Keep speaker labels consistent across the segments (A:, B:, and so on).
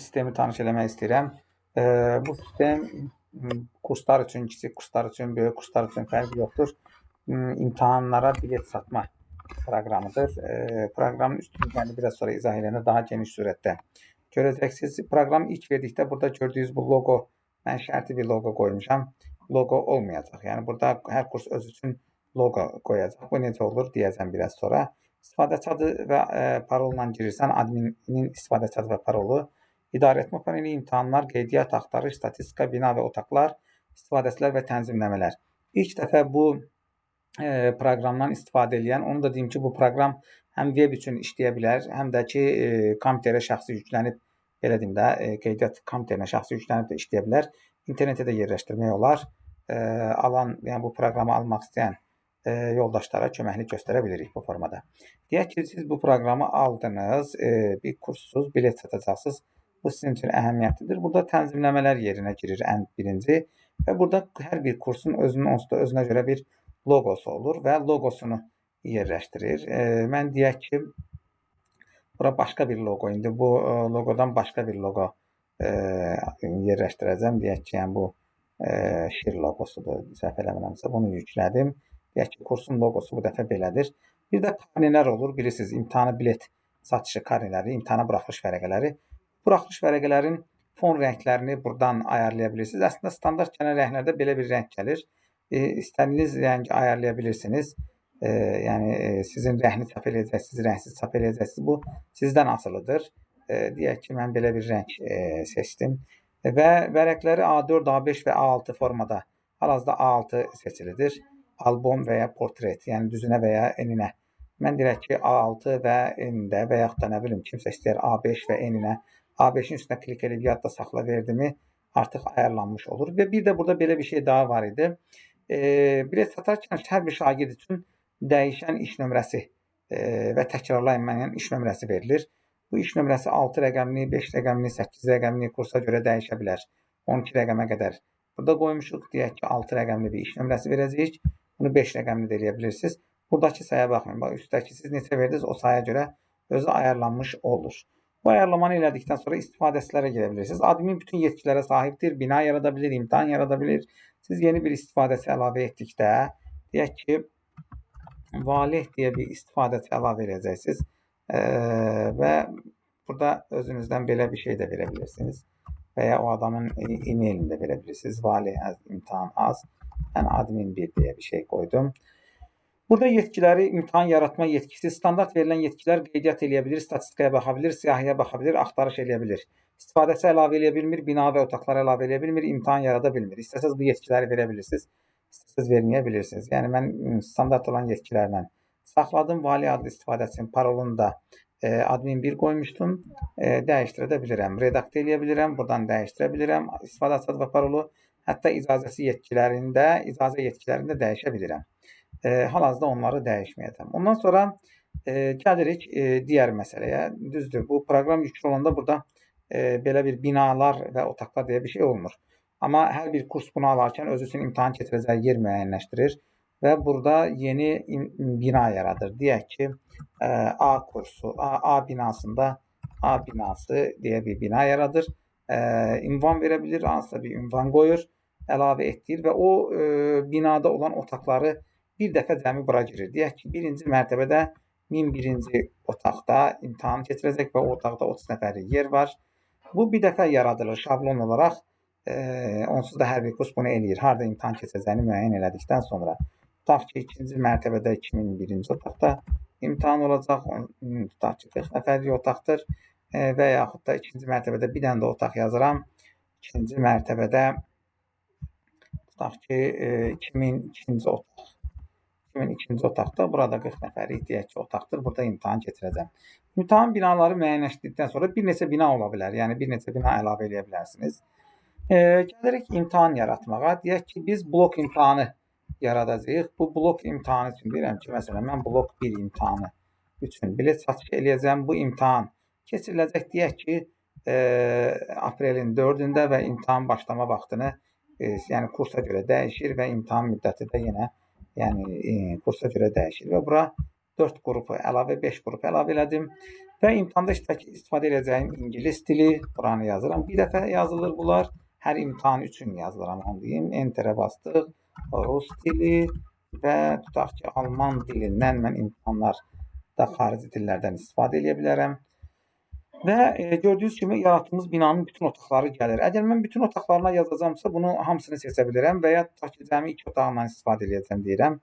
A: sistemi tanış eləmək istəyirəm. Bu sistem kurslar üçün, kiçik kurslar üçün, böyük kurslar üçün fərqi yoxdur. İmtahanlara bilet satma proqramıdır. Proqramın üstünlüklərini biraz sonra izah edəndə daha geniş surətdə görəcəksiniz. Proqram ilk verdikdə burada gördüyünüz bu loqo, mən şərti bir loqo qoymuşam. Loqo olmayacaq. Yəni burada hər kurs öz üçün loqo qoyacaq. Bu necə olur deyəcəm biraz sonra. İstifadəçi adı və parolla girirsən, adminin istifadəçi adı və parolu, idarə etmə paneli, imtahanlar, qeydiyyat, axtarış, statistika, bina və otaqlar, istifadəçilər və tənzimləmələr. İlk dəfə bu proqramdan istifadə edən, onu da deyim ki, bu proqram həm web üçün işləyə bilər, həm də ki, kompüterə şəxsi yüklənib, belə deyim də, qeydiyyat kompüterinə şəxsi yüklənib də işləyə bilər. İnternetə də yerləşdirmək olar. Alan, yəni bu proqramı almaq istəyən yoldaşlara köməklik göstərə bilirik bu formada. Deyək ki, siz bu proqramı aldınız, bir kurssuz bilet satacaqsınız. Bu sizin üçün əhəmiyyətlidir. Burada tənzimləmələr yerinə girir ən birinci və burada hər bir kursun özünün onsuz da özünə görə bir loqosu olur və loqosunu yerləşdirir. Mən deyək ki, bura başqa bir loqo. İndi bu loqodan başqa bir loqo yerləşdirəcəm. Deyək ki, yəni bu şir loqosudur. Səhv eləmirəmsə bunu yüklədim. Deyək ki, kursun loqosu bu dəfə belədir. Bir də karnelər olur. Bilirsiniz, imtahana bilet satışı karneləri, imtahana buraxılış vərəqələri. Buraxılış vərəqələrin fon rənglərini buradan ayarlaya bilirsiniz. Əslində standart gələn rənglərdə belə bir rəng gəlir. İstədiyiniz rəngi ayarlaya bilirsiniz. Yəni sizin rəngli çap eləyəcəksiniz, rəngsiz çap eləyəcəksiniz. Bu sizdən asılıdır. Deyək ki, mən belə bir rəng seçdim. Və vərəqləri A4, A5 və A6 formada, hal-hazırda A6 seçilidir. Albom və ya portret, yəni düzünə və ya eninə. Mən deyək ki, A6 və enində və yaxud da nə bilim, kimsə istəyər A5 və eninə. A5-in üstünə klik edib yadda saxla verdimi, artıq ayarlanmış olur. Və bir də burada belə bir şey daha var idi. Bilet satarkən hər bir şagird üçün dəyişən iş nömrəsi və təkrarlayın mənə iş nömrəsi verilir. Bu iş nömrəsi 6 rəqəmli, 5 rəqəmli, 8 rəqəmli kursa görə dəyişə bilər. 12 rəqəmə qədər. Burada qoymuşuq, deyək ki, 6 rəqəmli bir iş nömrəsi verəcəyik. Bunu 5 rəqəmli də eləyə bilirsiniz. Buradakı sayaya baxmayın. Bax, üstdəki siz neçə verdiniz, o saya görə özü ayarlanmış olur. Bu ayarlamanı elədikdən sonra istifadəçilərə girə bilirsiniz. Admin bütün yetkilərə sahibdir. Bina yarada bilir, imtahan yarada bilir. Siz yeni bir istifadəçi əlavə etdikdə, deyək ki, Valeh deyə bir istifadəçi əlavə edəcəksiniz. Və burada özünüzdən belə bir şey də verə bilirsiniz. Və ya o adamın e-mailini də verə bilirsiniz. Valeh imtahan az. Mən admin 1 deyə bir şey qoydum. Burada yetkiləri, imtahan yaratma yetkisi, standart verilən yetkilər qeydiyyat eləyə bilir, statistikaya baxa bilir, siyahıya baxa bilir, axtarış eləyə bilir. İstifadəçi əlavə eləyə bilmir, bina və otaqları əlavə eləyə bilmir, imtahan yarada bilmir. İstəsəz bu yetkiləri verə bilirsiniz, istəsəz verməyə bilirsiniz. Yəni mən standart olan yetkilərlə saxladım. Vali adlı istifadəçinin parolunu da admin 1 qoymuşdum. Dəyişdirə də bilirəm. Redaktə eləyə bilirəm, buradan dəyişdirə bilirəm. İstifadəçi adı və parolu, hətta icazəsi yetkilərində, icazə yetkilərində dəyişə bilirəm. Hal-hazırda onları dəyişməyəcəm. Ondan sonra gəlirik digər məsələyə. Düzdür, bu proqram yüklü olanda burada belə bir binalar və otaqlar deyə bir şey olmur. Amma hər bir kurs bunu alarkən özü üçün imtahan keçirəcəyi yer müəyyənləşdirir və burada yeni bina yaradır. Deyək ki, A kursu, A binasında A binası deyə bir bina yaradır. Ünvan verə bilir, hansısa bir ünvan qoyur, əlavə etdirir və o binada olan otaqları bir dəfə cəmi bura girir. Deyək ki, birinci mərtəbədə 1001-ci otaqda imtahan keçirəcək və o otaqda 30 nəfərlik yer var. Bu bir dəfə yaradılır şablon olaraq. Onsuz da hər bir kurs bunu eləyir. Harada imtahan keçirəcəyini müəyyən elədikdən sonra. Tutaq ki, ikinci mərtəbədə 2001-ci otaqda imtahan olacaq. Tutaq ki, 40 nəfərlik otaqdır. Və yaxud da ikinci mərtəbədə bir dənə də otaq yazıram. İkinci mərtəbədə tutaq ki, 2002-ci otaq. 2002-ci otaqda burada 40 nəfərlik deyək ki, otaqdır. Burada imtahan keçirəcəm. İmtahan binaları müəyyənləşdirdikdən sonra bir neçə bina ola bilər. Yəni bir neçə bina əlavə eləyə bilərsiniz. Gəlirik imtahan yaratmağa. Deyək ki, biz blok imtahanı yaradacağıq. Bu blok imtahanı üçün deyirəm ki, məsələn, mən blok 1 imtahanı üçün bilet satışı eləyəcəm. Bu imtahan keçiriləcək deyək ki, aprelin 4-ündə və imtahan başlama vaxtını, yəni kursa görə dəyişir və imtahan müddəti də yenə yəni kursa görə dəyişir və bura 4 qrupu əlavə, 5 qrup əlavə elədim. Və imtahanda istifadə edəcəyim ingilis dili, buranı yazıram. Bir dəfə yazılır bunlar. Hər imtahan üçün yazılıram, onu deyim. Enter'ə bastıq. Rus dili və tutaq ki, alman dilindən mən imtahanlarda xarici dillərdən istifadə edə bilərəm. Və gördüyünüz kimi yaratdığımız binanın bütün otaqları gəlir. Əgər mən bütün otaqlarına yazacağamsa, bunu hamısını seçə bilərəm və ya tutaq ki, cəmi 2 otağından istifadə edəcəm deyirəm.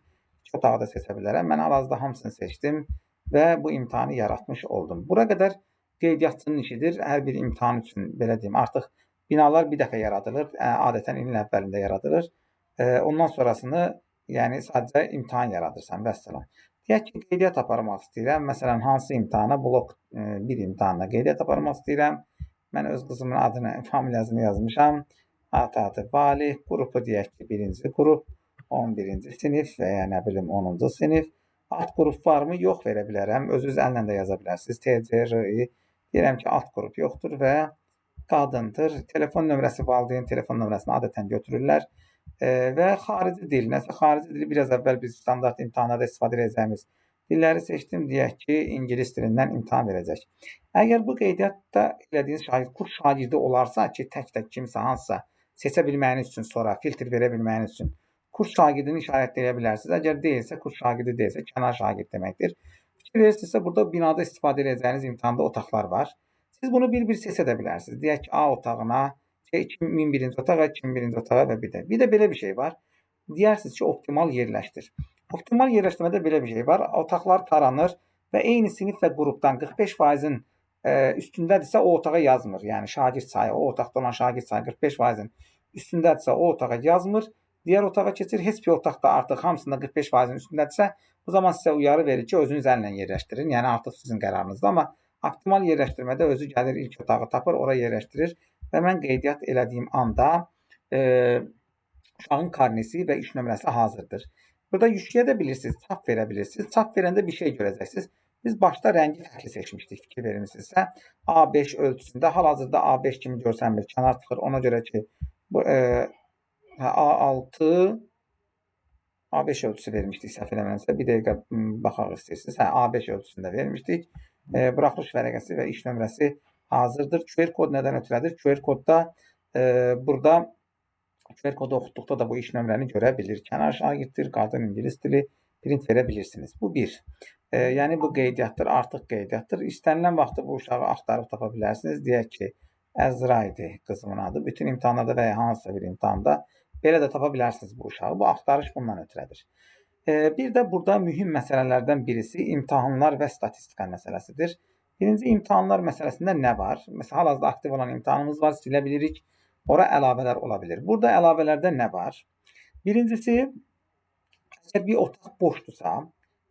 A: 2 otağı da seçə bilərəm. Mən hal-hazırda hamısını seçdim və bu imtahanı yaratmış oldum. Bura qədər qeydiyyatçının işidir. Hər bir imtahan üçün, belə deyim, artıq binalar bir dəfə yaradılır. Adətən ilin əvvəlində yaradılır. Ondan sonrasını, yəni sadəcə imtahan yaradırsan, vəssalam. Deyək ki, qeydiyyat aparmaq istəyirəm. Məsələn, hansı imtahana? Blok 1 imtahanına qeydiyyat aparmaq istəyirəm. Mən öz qızımın adını, familiyasını yazmışam. Ata adı Valih, qrupu deyək ki, 1-ci qrup, 11-ci sinif və ya nə bilim 10-cu sinif. Alt qrup varmı? Yox verə bilərəm. Özünüz əllə də yaza bilərsiniz. T, C, R, I. Deyirəm ki, alt qrup yoxdur və qadındır. Telefon nömrəsi, valideyn telefon nömrəsini adətən götürürlər. Və xarici dil, nəsə xarici dili biraz əvvəl biz standart imtahanlarda istifadə edəcəyimiz dilləri seçdim. Deyək ki, ingilis dilindən imtahan verəcək. Əgər bu qeydiyyatda elədiyiniz şagird, kurs şagirdi olarsa ki, tək-tək kimsə hansısa seçə bilməyiniz üçün sonra filtr verə bilməyiniz üçün kurs şagirdini işarətləyə bilərsiniz. Əgər deyilsə, kurs şagirdi deyilsə, kənar şagird deməkdir. Fikir verirsinizsə, burada binada istifadə edəcəyiniz imtahanda otaqlar var. Siz bunu bir-bir seçə də bilərsiniz. Deyək ki, A otağına, 2001-ci otağa, 2001-ci otağa və bir də. Bir də belə bir şey var. Deyərsiniz ki, optimal yerləşdir. Optimal yerləşdirmədə belə bir şey var. Otaqlar taranır və eyni sinif və qrupdan 45%-in üstündədirsə o otağa yazmır. Yəni şagird sayı, o otaqda olan şagird sayı 45%-in üstündədirsə o otağa yazmır. Digər otağa keçir. Heç bir otaqda artıq hamısında 45%-in üstündədirsə, bu zaman sizə uyarı verir ki, özünüz əllə yerləşdirin. Yəni artıq sizin qərarınızdır. Amma optimal yerləşdirmədə özü gəlir, ilk otağı tapır, ora yerləşdirir və mən qeydiyyat elədiyim anda uşağın karnesi və iş nömrəsi hazırdır. Burada yükləyə də bilirsiniz, çap verə bilirsiniz. Çap verəndə bir şey görəcəksiniz. Biz başda rəngi fərqli seçmişdik, fikir vermisinizsə. A5 ölçüsündə, hal-hazırda A5 kimi görsənmir, kənar çıxır. Ona görə ki, bu A6, A5 ölçüsü vermişdik, səhv eləmirəmsə. Bir dəqiqə baxaq istəyirsiniz. Hə, A5 ölçüsündə vermişdik. Buraxılış vərəqəsi və iş nömrəsi hazırdır. QR kod nədən ötürədir? QR kodda burada QR kodu oxutduqda da bu iş nömrəni görə bilir. Kənar şagirddir, qadın, ingilis dili print verə bilirsiniz. Bu bir. Yəni bu qeydiyyatdır, artıq qeydiyyatdır. İstənilən vaxtda bu uşağı axtarıb tapa bilərsiniz. Deyək ki, Əzra idi qızımın adı. Bütün imtahanlarda və ya hansısa bir imtahanda belə də tapa bilərsiniz bu uşağı. Bu axtarış bundan ötürədir. Bir də burada mühüm məsələlərdən birisi imtahanlar və statistika məsələsidir. Birinci imtahanlar məsələsində nə var? Məsələn, hal-hazırda aktiv olan imtahanımız var, silə bilirik. Ora əlavələr ola bilir. Burada əlavələrdə nə var? Birincisi, əgər bir otaq boşdursa,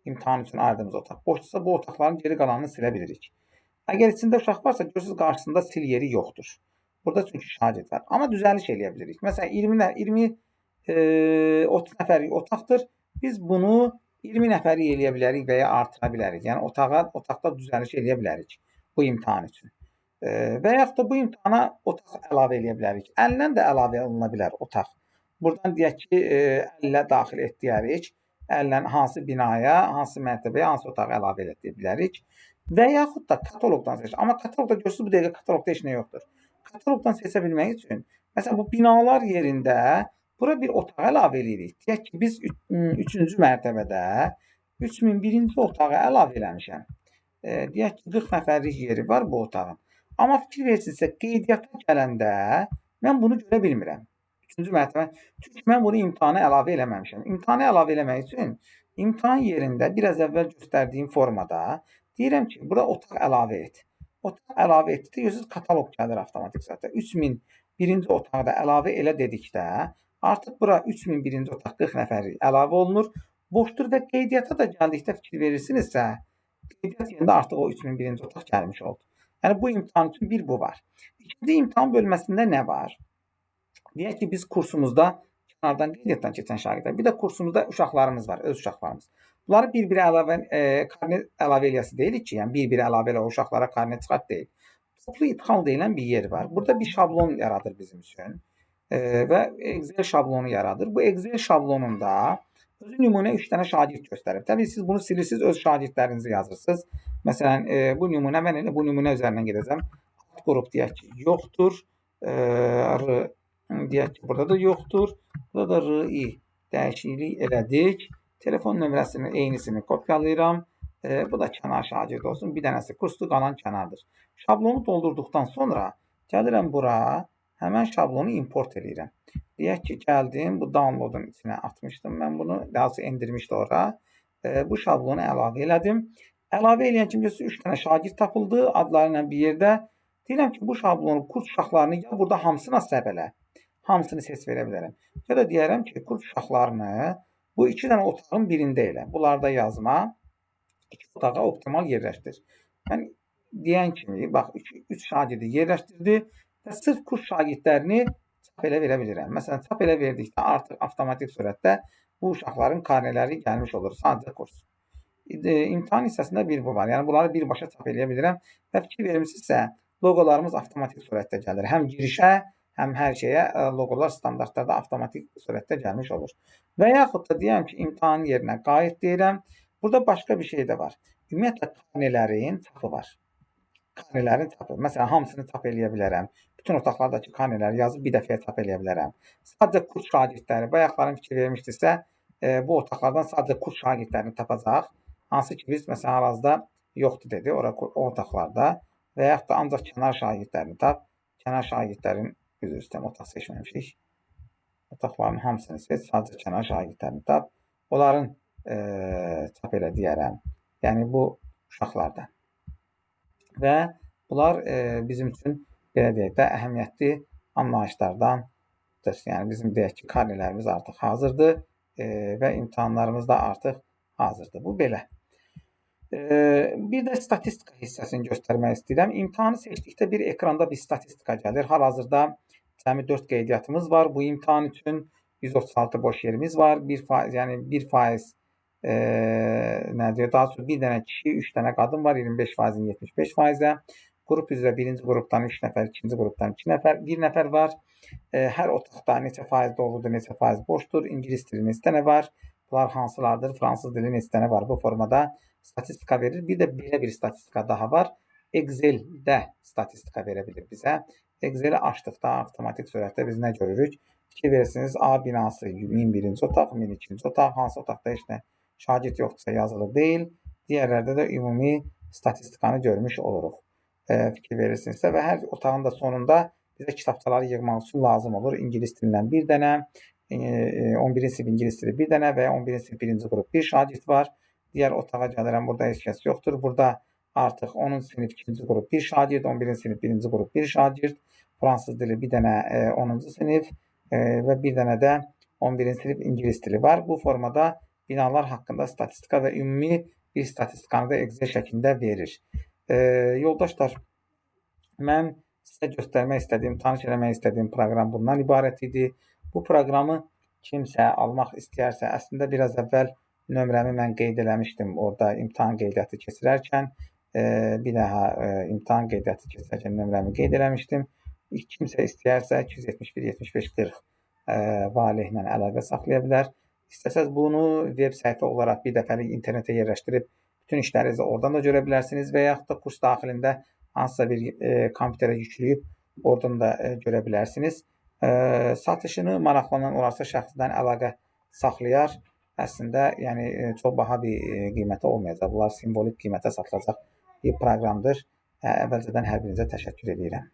A: imtahan üçün ayırdığımız otaq boşdursa, bu otaqların geri qalanını silə bilirik. Əgər içində uşaq varsa, görürsünüz, qarşısında sil yeri yoxdur. Burada çünki şagird var. Amma düzəliş eləyə bilirik. Məsələn, 20, 30 nəfərlik otaqdır. Biz bunu 20 nəfəri eləyə bilərik və ya artıra bilərik. Yəni otaqda düzəliş eləyə bilərik bu imtahan üçün. Və yaxud da bu imtahana otaq əlavə eləyə bilərik. Əllə də əlavə oluna bilər otaq. Buradan deyək ki, əllə daxil et deyərik. Əllə hansı binaya, hansı mərtəbəyə, hansı otağı əlavə elə deyə bilərik. Və yaxud da kataloqdan seç. Amma kataloqda görürsünüz, bu dəqiqə kataloqda heç nə yoxdur. Kataloqdan seçə bilmək üçün, məsələn, bu binalar yerində bura bir otaq əlavə eləyirik. Deyək ki, biz 3-cü mərtəbədə 3001-ci otağı əlavə eləmişəm. Deyək ki, 40 nəfərlik yeri var bu otağın. Amma fikir versinizsə, qeydiyyata gələndə mən bunu görə bilmirəm. 3-cü mərtəbə. Çünki mən bunu imtahana əlavə eləməmişəm. İmtahana əlavə eləmək üçün imtahan yerində biraz əvvəl göstərdiyim formada deyirəm ki, bura otaq əlavə et. Otaq əlavə etdi, görürsünüz, kataloq gəlir avtomatik zaten. 3001-ci otağı da əlavə elə dedikdə, artıq bura 3001-ci otaq 40 nəfərlik əlavə olunur. Boşdur və qeydiyyata da gəldikdə fikir verirsinizsə, qeydiyyat yerində artıq o 3001-ci otaq gəlmiş oldu. Yəni bu imtahan üçün bir bu var. İkinci imtahan bölməsində nə var? Deyək ki, biz kursumuzda kənardan qeydiyyatdan keçən şagirdlər, bir də kursumuzda uşaqlarımız var, öz uşaqlarımız. Bunları bir-bir əlavə, karne əlavə eləyəsi deyilik ki, yəni bir-bir əlavə elə o uşaqlara karne çıxart deyil. Toplu idxal deyilən bir yer var. Burada bir şablon yaradır bizim üçün. Və Excel şablonu yaradır. Bu Excel şablonunda Özü nümunə 3 dənə şagird göstərib. Təbii siz bunu silirsiniz, öz şagirdlərinizi yazırsınız. Məsələn, bu nümunə, mən elə bu nümunə üzərindən gedəcəm. Alt qrup deyək ki, yoxdur. R deyək ki, burada da yoxdur. Burada da RI dəyişiklik elədik. Telefon nömrəsinin eynisini kopyalayıram. Bu da kənar şagird olsun. Bir dənəsi kursdur, qalan kənardır. Şablonu doldurduqdan sonra gəlirəm bura, həmən şablonu import eləyirəm. Deyək ki, gəldim, bu downloadun içinə atmışdım mən bunu, daha sonra endirmişdi ora. Bu şablonu əlavə elədim. Əlavə eləyən kimi görürsünüz, 3 dənə şagird tapıldı, adları ilə bir yerdə. Deyirəm ki, bu şablonu kurs uşaqlarını ya burada hamısına səbələ, hamısını ses verə bilərəm. Ya da deyərəm ki, kurs uşaqlarını bu 2 dənə otağın birində elə. Bunlarda yazma, 2 otağa optimal yerləşdir. Mən deyən kimi, bax, 3 şagirdi yerləşdirdi və sırf kurs şagirdlərini çap elə verə bilirəm. Məsələn, çap elə verdikdə artıq avtomatik surətdə bu uşaqların karneləri gəlmiş olur. Sadəcə kurs. İmtahan hissəsində bir bu var. Yəni, bunları birbaşa çap eləyə bilirəm. Və fikir vermisinizsə, loqolarımız avtomatik surətdə gəlir. Həm girişə, həm hər şeyə loqolar standartlarda avtomatik surətdə gəlmiş olur. Və yaxud da deyəm ki, imtahan yerinə qayıt deyirəm. Burada başqa bir şey də var. Ümumiyyətlə, karnelerin çapı var. Karnelerin çapı. Məsələn, hamısını çap eləyə bilərəm. Bütün otaqlardakı karneləri yazıb bir dəfəyə çap eləyə bilərəm. Sadəcə kurs şagirdləri, bayaqların fikir vermişdirsə, bu otaqlardan sadəcə kurs şagirdlərini tapacaq. Hansı ki, biz məsələn, hal-hazırda yoxdur dedi, o otaqlarda. Və yaxud da ancaq kənar şagirdlərini tap. Kənar şagirdlərin, üzr istəyirəm, otaq seçməmişik. Otaqların hamısını seç, sadəcə kənar şagirdlərini tap. Onların çap elə deyərəm. Yəni, bu uşaqlardan. Və bunlar bizim üçün, belə deyək də, əhəmiyyətli anlayışlardandır. Yəni, bizim deyək ki, karnelərimiz artıq hazırdır və imtahanlarımız da artıq hazırdır. Bu belə. Bir də statistika hissəsini göstərmək istəyirəm. İmtahanı seçdikdə bir ekranda bir statistika gəlir. Hal-hazırda cəmi 4 qeydiyyatımız var. Bu imtahan üçün 136 boş yerimiz var. 1%, yəni 1% nə deyir? Daha sonra bir dənə kişi, 3 dənə qadın var. 25%-in 75%-ə. Qrup üzrə birinci qrupdan 3 nəfər, ikinci qrupdan 2 nəfər, 1 nəfər var. Hər otaqda neçə faiz doludur, neçə faiz boşdur. İngilis dili neçə dənə var? Bunlar hansılardır? Fransız dili neçə dənə var? Bu formada statistika verir. Bir də belə bir statistika daha var. Excel-də statistika verə bilir bizə. Excel-i açdıqda avtomatik surətdə biz nə görürük? Fikir verirsiniz, A binası 1001-ci otaq, 1002-ci otaq, hansı otaqda heç nə şagird yoxdursa yazılı deyil. Digərlərdə də ümumi statistikanı görmüş oluruq. Fikir verirsinizsə və hər otağın da sonunda bizə kitabçaları yığmaq üçün lazım olur. İngilis dilindən bir dənə, 11-ci sinif ingilis dili bir dənə və 11-ci sinif birinci qrup bir şagird var. Digər otağa gəlirəm, burada heç kəs yoxdur. Burada artıq 10-cu sinif ikinci qrup bir şagird, 11-ci sinif birinci qrup bir şagird, fransız dili bir dənə 10-cu sinif və bir dənə də 11-ci sinif ingilis dili var. Bu formada binalar haqqında statistika və ümumi bir statistikanı da Excel şəklində verir. Yoldaşlar, mən sizə göstərmək istədiyim, tanış eləmək istədiyim proqram bundan ibarət idi. Bu proqramı kimsə almaq istəyərsə, əslində biraz əvvəl nömrəmi mən qeyd eləmişdim orada imtahan qeydiyyatı keçirərkən. Bir daha imtahan qeydiyyatı keçirərkən nömrəmi qeyd eləmişdim. Kimsə istəyərsə 271 75 40 valehlə əlaqə saxlaya bilər. İstəsəz bunu web səhifə olaraq bir dəfəlik internetə yerləşdirib bütün işlərinizi oradan da görə bilərsiniz və yaxud da kurs daxilində hansısa bir kompüterə yükləyib oradan da görə bilərsiniz. Satışını maraqlanan olarsa şəxsdən əlaqə saxlayar. Əslində, yəni çox baha bir qiymətə olmayacaq. Bunlar simvolik qiymətə satılacaq bir proqramdır. Əvvəlcədən hər birinizə təşəkkür edirəm.